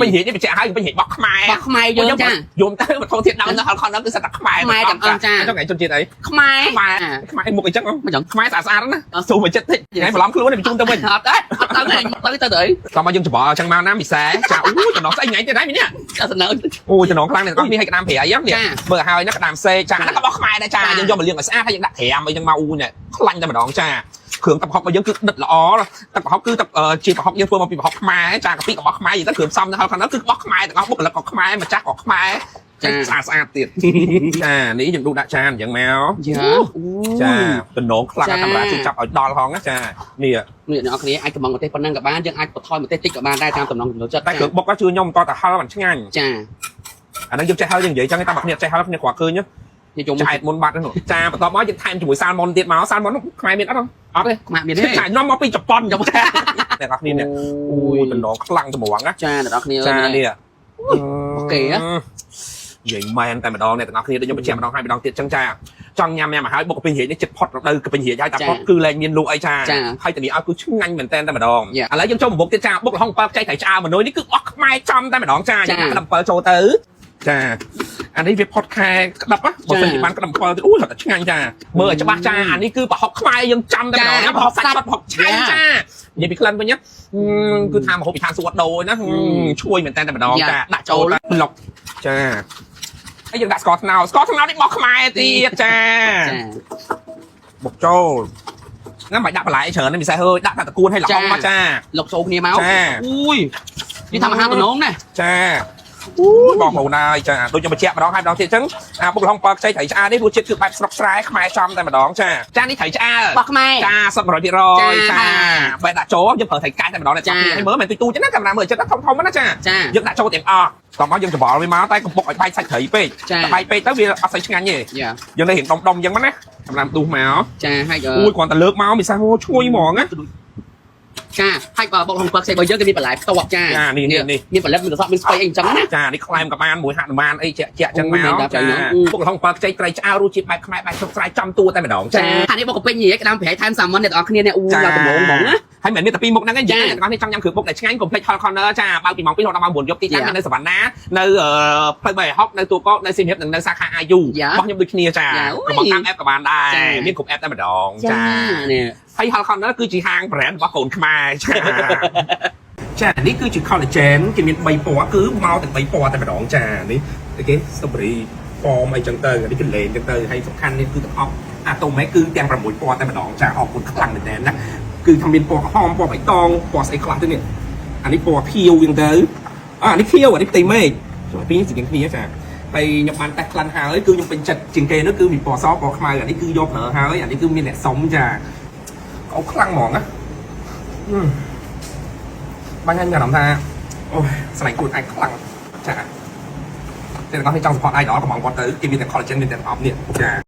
ពេញរាជនេះបញ្ជាក់ឲ្យពេញរាជបោះខ្មែរ បោះខ្មែរយើងចា យំទៅវត្ថុធាតុដើមនៅហល់ខនគឺសិតតែខ្មែរ ខ្មែរទាំងអស់ចា ចង់ថ្ងៃជនជាតិអី ខ្មែរ ខ្មែរខ្មែរមុខអីចឹង មិនចឹង ខ្មែរស្អាតស្អាតណាស៊ូមកចិត្តតិចថ្ងៃបន្លំខ្លួននេះបញ្ជូនទៅវិញ អត់ទេអត់ទៅទេទៅទៅទៅអី តោះមកយើងច្បល់ចឹងមកណាពិសេសចាអូចំណងស្អីថ្ងៃទៀតហើយមីនេះ អត់ស្នើ អូចំណងខ្លាំងនេះនេះឲ្យក្តាមប្រៃហ្នឹងនេះ ចា មើលហើយណាក្តាមសេកចាហ្នឹងក៏បោះខ្មែរដែរចាយើងយកមកលាងឲ្យស្អាតហើយយើងដាក់ត្រាំអីចឹងមកអូនេះខ្លាញ់តែម្ដងចាគ្រឿងទឹកប្រហុករបស់យើងគឺដិតល្អទឹកប្រហុកគឺទឹកជាប្រហុកយើងធ្វើមកពីប្រហុកខ្មែរចាកាពិរបស់ខ្មែរនិយាយទៅគ្រឿងផ្សំនៅហើយខាងនោះគឺរបស់ខ្មែរទាំងអស់បុគ្គលិកក៏ខ្មែរម្ចាស់ក៏ខ្មែរ ចា ស្អាតស្អាតទៀតចានេះយើងដួសដាក់ចានអញ្ចឹងមក យ៉ា ចាតំណងខ្លាំងកាមេរ៉ាជួយចាប់ឲ្យដល់ហងណាចានេះ នេះអ្នកនរគ្នាអាចកំងម្ទេសប៉ុណ្ណឹងក៏បានយើងអាចបន្ថយម្ទេសតិចក៏បានដែរតាមតំណងចំណូលចិត្ត តែគ្រឿងបុកក៏ជឿខ្ញុំតតែហល់មិនឆ្ងាញ់ ចា អាហ្នឹងយើងចេះហល់យើងនិយាយចឹងតែបើគ្នាចេះហល់គ្នាគ្រាន់ឃើញ និយម ឆ្អែតមុនបាត់ហ្នឹងចាបន្ទាប់មកយើងថែមជាមួយសាល់មុនទៀតមកសាល់មុនខ្មែរមានអត់អត់ទេ ខ្មែរមានទេ ចាញ៉ាំមកពីជប៉ុនអ្នកនរគ្នានេះអូយតំណងខ្លាំងត្មងណា ចាអ្នកនរគ្នា ចានេះ អូខេ និយាយមែនតែម្ដងអ្នកទាំងអស់គ្នាដូចខ្ញុំបញ្ជាក់ម្ដងហើយម្ដងទៀតចឹងចាចង់ញ៉ាំញ៉ាំឲ្យហើយបុកកាពេញរាជនេះចិត្តផុតរដូវកាពេញរាជហើយតែផុតគឺលែងមានលក់អីចាហើយតានេះឲ្យគឺឆ្ងាញ់មែនតែម្ដងឥឡូវយើងចូលមកបុកទៀតចាបុកល្ហុង7ខ្ចីត្រីឆ្អើមនុយនេះគឺអស់ខ្មែរចំតែម្ដងចាយើងដាក់ក្តឹម7ចូលទៅចាអានេះវាផុតខែក្តាប់បើសិនជាបានក្តាប់7ទៀតអូរត់តែឆ្ងាញ់ចាមើលឲ្យច្បាស់ចាអានេះគឺប្រហុកខ្មែរយើងចំតែម្ដងណាប្រហុកសាច់ប្រហុកឆៃចានិយាយពីក្លិនវិញណាគឺថាមហូបពីឋានសួគ៌ដូរណាឈ្ងុយមែនតែម្ដងចាដាក់ចូលប្លុកចាហើយយើងដាក់ស្ករត្នោតស្ករត្នោតនេះរបស់ខ្មែរទៀតចា ចា បុកចូលណាមិនដាក់បន្លែច្រើនទេពិសេសហើយដាក់តែតកួនឲ្យល្ហុងមកចា លុកចូលគ្នាមកអូយនេះធ្វើអាហារតំណងណា ចាអូយបងប្អូនហើយចាដូចខ្ញុំបញ្ជាក់ម្ដងហើយម្ដងទៀតអញ្ចឹងអាបុកល្ហុង7ខ្ចីត្រីឆ្អើនេះរសជាតិគឺបែបស្រុកស្រែខ្មែរចំតែម្ដងចាចានេះត្រីឆ្អើ បោះខ្មែរ ចាសុទ្ធ100%ចាបែរដាក់ចូលយើងប្រើត្រីកែតែម្ដងតែឲ្យមើលមិនទូទូចឹងណាកាមេរ៉ាមើលចិត្តធំធំណាចា ចា យើងដាក់ចូលទាំងអស់តោះមកយើងច្បល់វាមកតែកំពុកឲ្យបែកសាច់ត្រីពេក ចា តែបែកពេកទៅវាអត់សូវឆ្ងាញ់ទេ យ៉ា យើងនៅរៀងដុំដុំអញ្ចឹងណាសម្រាប់ទូសមក ចាហើយ អូយគ្រាន់តែលើកមកមីសាហូឈ្ងុយហ្មងណា ចាហើយបើបុកហុងពឹកផ្សេងរបស់យើងគេមានបន្លែផ្ទាប់ចា ចានេះនេះនេះ មានផលិតមានកសក់មានស្ពៃអីអញ្ចឹងណា ចានេះខ្លែមក៏បានមួយហនុមានអីជាក់ជាក់ចឹងមកចាពុកល្ហុង7ខ្ចីត្រីឆ្អើរសជាតិបែបខ្មែរបែបស្រុកស្រែចំតួតែម្ដង ចា ចា អានេះបុកកពេញនិយាយក្តាមប្រៃថែមសាម៉ុនអ្នកទាំងអស់គ្នានេះអូឡើងដំងហ្មងណា ហើយមិនមានតែពីរមុខហ្នឹងទេយើងទាំងអស់នេះចង់ញ៉ាំគ្រឿងបុកដែលឆ្ងាញ់កុំភ្លេច Hot Corner ចាបើកពីម៉ោង2រហូតដល់ម៉ោង9យប់ទីតាំងនៅសវណ្ណានៅផ្លូវ360នៅទួលគោកនៅសៀមរាបនិងនៅសាខា IU របស់ខ្ញុំដូចគ្នាចាកំពុងតាម app ក៏បានដែរមានគ្រប់ app តែម្ដងចា នេះ ហើយ Hot Corner គឺជាហាង brand របស់កូនខ្មែរចាចានេះគឺជា collagen គេមាន3ពណ៌គឺមកទាំង3ពណ៌តែម្ដងចានេះគេ strawberry ប៉មអីចឹងទៅនេះគឺលេងចឹងទៅហើយសំខាន់នេះគឺទាំងអស់អាតូមេគឺទាំង6ពណ៌តែម្ដងចាអរគុណខ្លាំងមែនតើណាគឺថាមានពណ៌ក្រហមពណ៌បៃតងពណ៌ស្អីខ្លះទៅនេះអានេះពណ៌ខៀវចឹងទៅអានេះខៀវអានេះផ្ទៃមេឃចូលពីរជាងគ្នាចាហើយខ្ញុំបានតេស្តក្លិនហើយគឺខ្ញុំពេញចិត្តជាងគេនោះគឺមានពណ៌សពណ៌ខ្មៅអានេះគឺយកប្រើហើយអានេះគឺមានអ្នកសុំចាអូខ្លាំងហ្មងណាបាញ់ឲ្យមានអារម្មណ៍ថាអូស្រឡាញ់ខ្លួនឯងខ្លាំងចាតែទាំងអស់នេះចង់ support idol កំងគាត់ទៅគេមានតែ collagen មានតែអប់នេះចា។